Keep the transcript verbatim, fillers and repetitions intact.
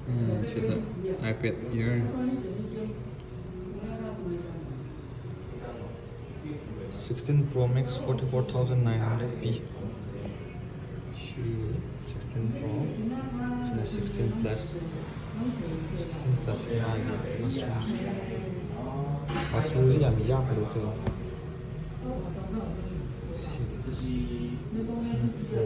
ꯎꯝ, ꯁꯤꯗ iPad Air sixteen Pro Max, forty four thousand nine hundred ꯄꯤ꯫ ꯁꯤ sixteen Pro, ꯁꯤꯅ sixteen Plus, sixteen Plus ꯃꯥꯒꯤ ꯃꯆꯨꯁꯦ, ꯃꯆꯨꯁꯦ ꯌꯥꯝ ꯌꯥꯛꯀꯗꯧ ꯇꯧꯋꯦ꯫ ꯁꯤꯗꯤ, ꯁꯤꯅ Pro꯫